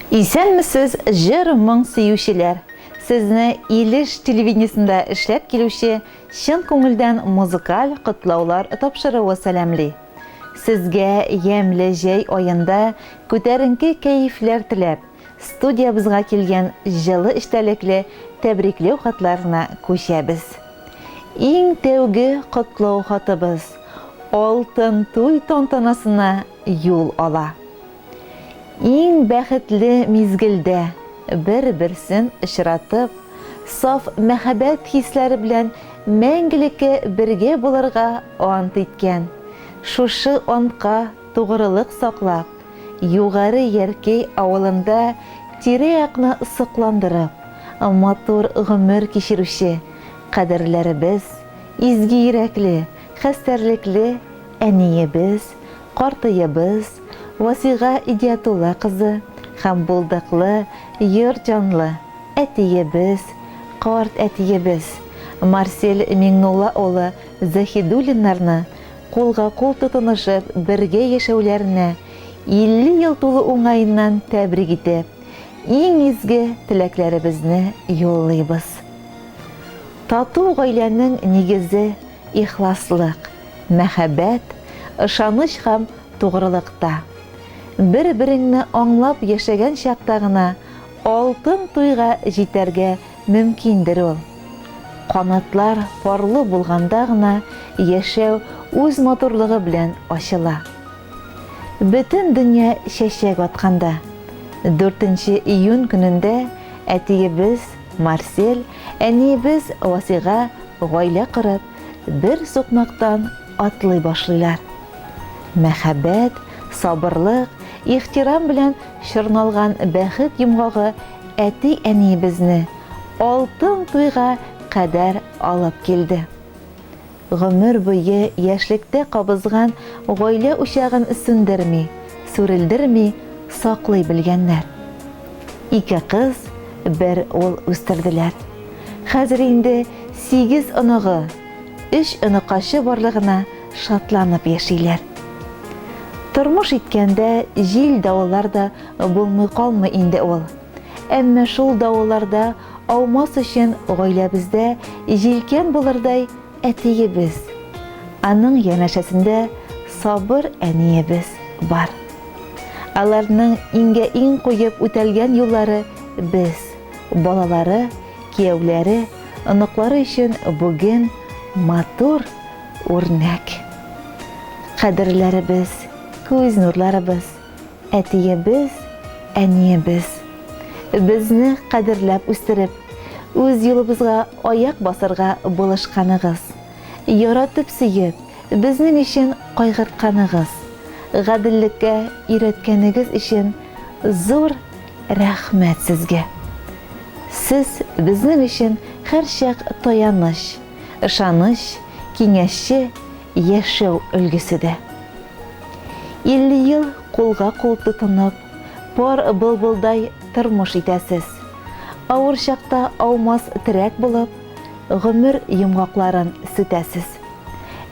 Исәнмесез, җыр-моң сөючеләр! Сезне Илеш телевидениесендә эшләп килүче чын күңелдән музыкаль котлаулар тапшыруы сәламли. Сезгә ямьле җәй аенда күтәренке кәефләр теләп, студиябезгә килгән җылы эчтәлекле тәбрикләү хатларына күчәбез. Иң тәүге котлау хатыбыз Алтын туй тантанасына юл ала. Иң бәхетле мизгелдә бер-берсен очратып, саф мәхәббәт хисләре белән мәңгелеккә бергә булырга ант иткән, шушы антка тугрылык саклап, Югары Яркәй авылында тирә-якны сокландырып, матур гомер кичерүче кадерләребез, изге йөрәкле, хәстәрлекле әниебез, картыебыз Васыйга Идиятулла кызы һәм булдыклы, йор җанлы әтиебез, карт әтиебез Марсель Миңнулла улы Заһидуллиннарны кулга-кул тотынышып бергә яшәүләренә 50 ел тулу уңаеннан тәбрик итеп, иң изге теләкләребезне юллыйбыз. Тату гаиләнең нигезе, ихласлык, мәхәббәт, ышаныч һәм тугрылыкта. Бер-береңне аңлап яшәгән чакта гына алтын туйга җитәргә мөмкиндер ул. Канатлар парлы булганда гына яшәү үз матурлыгы белән ачыла. Бөтен дөнья чәчәк атканда, дүртенче июнь көнендә әтиебез Марсель, әниебез Васыйга гаилә корып, бер сукмактан атлый башлыйлар. Мәхәббәт, сабырлык, ихтирам белән чорналган бәхет йомгагы әти-әниебезне алтын туйга кадәр алып килде. Гомер буе яшьлектә кабызган гаилә учагын сүндерми, сүрелдерми саклый белгәннәр. Ике кыз, бер ул үстерделәр. Хәзер инде сигез оныгы, өч оныкачы барлыгына шатланып яшиләр. Тормыш иткәндә җил-давыллар да булмый калмый инде ул. Әмма шул давылларда аумас өчен гаиләбездә җилкән булырдай әтиебез, аның янәшәсендә сабыр әниебез бар. Аларның иңгә-иң куеп үтәлгән юллары без, балалары, кияүләре, оныклары өчен бүген матур үрнәк. Кадерләребез, күз нурларыбыз, әтиебез, әниебез. Безне кадерләп үстереп, үз юлыбызга аяк басарга булышканыгыз, яратып-сөеп, безнең өчен кайгыртканыгыз, гаделлеккә өйрәткәнегез өчен зур рәхмәт сезгә. Сез безнең өчен һәрчак таяныч, ышаныч, киңәшче, яшәү өлгесе дә. 50 ел кулга-кул тотынып, пар былбылдай тормыш итәсез. Авыр чакта аумас терәк булып, гомер йомгакларын сүтәсез.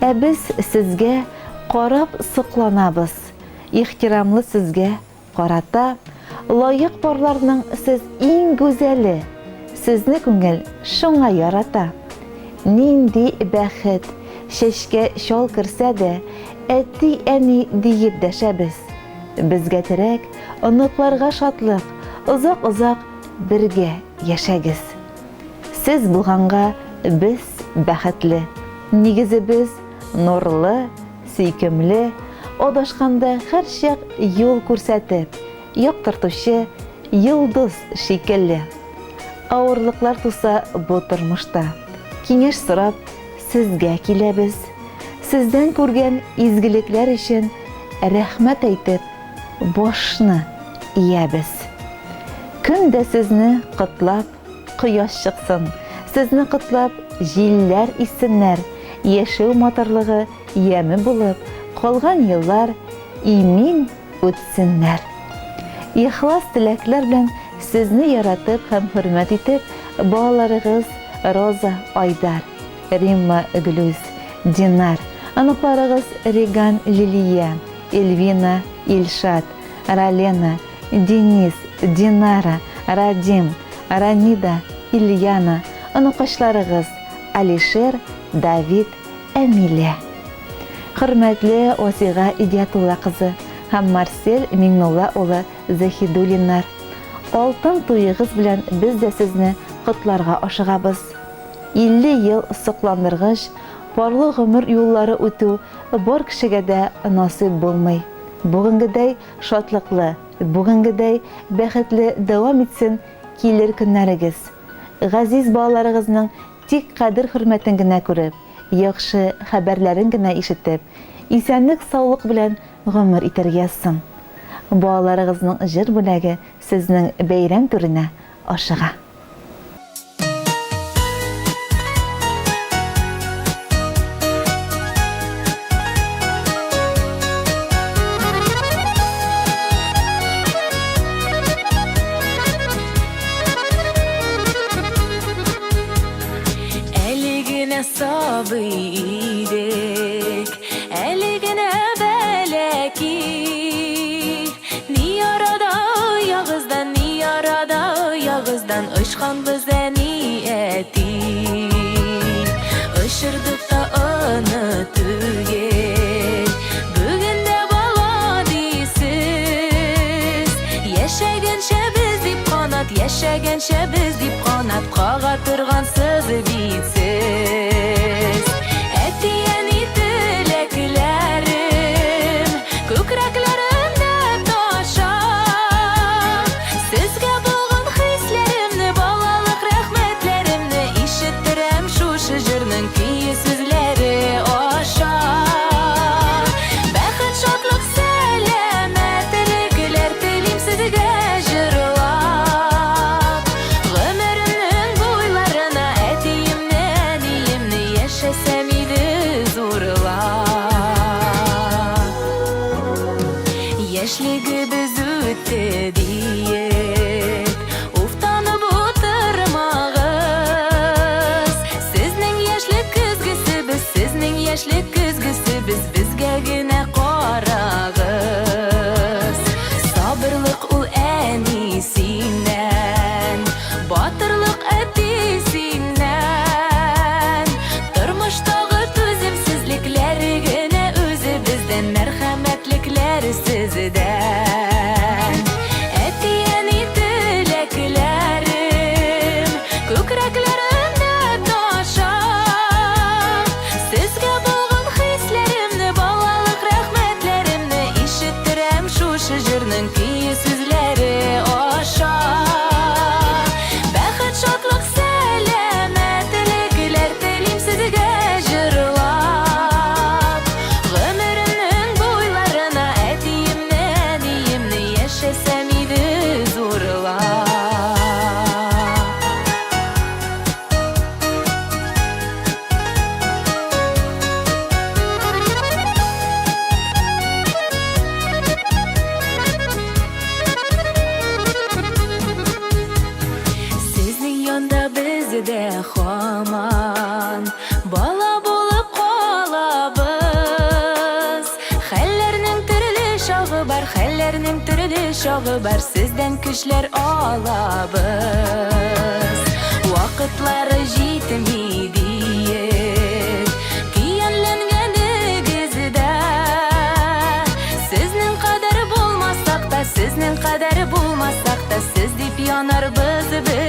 Ә без сезгә карап сокланабыз, ихтирамлы сезгә карата, лаек парларның сез иң гүзәле, сезне күңел шуңа ярата. Нинди бәхет, чәчкә чал керсә дә, әти-әни диеп дәшәбез. Безгә терәк, оныкларга шатлык, озак-озак бергә яшәгез. Сез булганга без бәхетле, нигезебез нурлы, Сөйкемле, адашканда һәрчак юл күрсәтеп, яктыртучы йолдыз шикелле. Авырлыклар туса бу тормышта, киңәш сорап сезгә киләбез. Сездән күргән изгелекләр өчен рәхмәт әйтеп, башны иябез. Көн дә сезне котлап, Кояш чыксын, сезне котлап, җилләр иссеннәр, яшәү матурлыгы яме булып, калган еллар имин үтсеннәр. Ихлас теләкләр белән сезне яратып һәм хөрмәт итеп, балаларыгыз Роза, Айдар, Римма, Глүс, Динар, оныкларыгыз Реган, Лилия, Эльвина, Илшат, Ралена, Денис, Динара, Радим, Ранида, Ильяна, оныкачларыгыз, Алишер, Давид, Әмилә. Хөрмәтле Васига Идиятулла кызы һәм Марсель Миңнулла улы Заһидуллиннар, алтын туегыз белән без дә сезне котларга ашыгабыз. 50 ел сокландыргыч парлы гомер юллары үтү бар кешегә дә насыйп булмый. Бүгенгедәй шатлыклы, бүгенгедәй бәхетле дәвам итсен килер көннәрегез. Газиз балаларыгызның тик кадер-хөрмәтен генә күреп, яхшы хәбәрләрен генә ишетеп, исәнлек-саулык белән гомер итәргә язсын. Балаларыгызның җыр бүләге сезнең бәйрәм түренә ашыга. Әле генә сабый идек, әле генә бәләки. Ни арада оягыздан, ни арада оягыздан очканбыз әни, әти. Очырдык та аны түгел, бүген дә бала дисез. Яшәгәнчә без дип канат, яшәгәнчә без дип канат кага торгансыз бит сез. Әти-әни теләкләрем күкрәкләремдә таша. Сезгә булган хисләремне, балалык рәхмәтләремне ишеттерәм шушы җырның көе сүзләре аша. Бәхет, шатлык, сәламәтлекләр телим сезгә җырлап. Гомеремнең буйларына әтиемне, әниемне яшәсәм иде зурлап. Яшьлегебез үтте диеп, уфтанып утырмагыз. Сезнең яшьлек көзгесе без, сезнең яшьлек көзгесе без, безгә генә карагыз. Сабырлык ул әни синнән, батырлык әти синнән. Тормыштагы түземсезлекләр генә үзебездән, мәрхәмәтлекләр сездән. Әти-әни теләкләрем күкрәкләремдә таша. Сезгә булган хисләремне, балалык рәхмәтләремне ишеттерәм шушы җырның көе сүзләре аша. Бәхет, шатлык, сәламәтлекләр телим сезгә җырлап. Гомеремнең буйларына әтиемне, әниемне яшәсәм иде зурлап. Сезнең янда без дә һаман бала булып калабыз. Хәлләрнең төрле чагы бар, хәлләрнең төрле чагы бар, сездән көчләр алабыз. Вакытлары җитми диеп, көянләнгәнегез дә. Сезнең кадәр булмасак та, сезнең кадәр булмасак та, сез дип янарбыз без.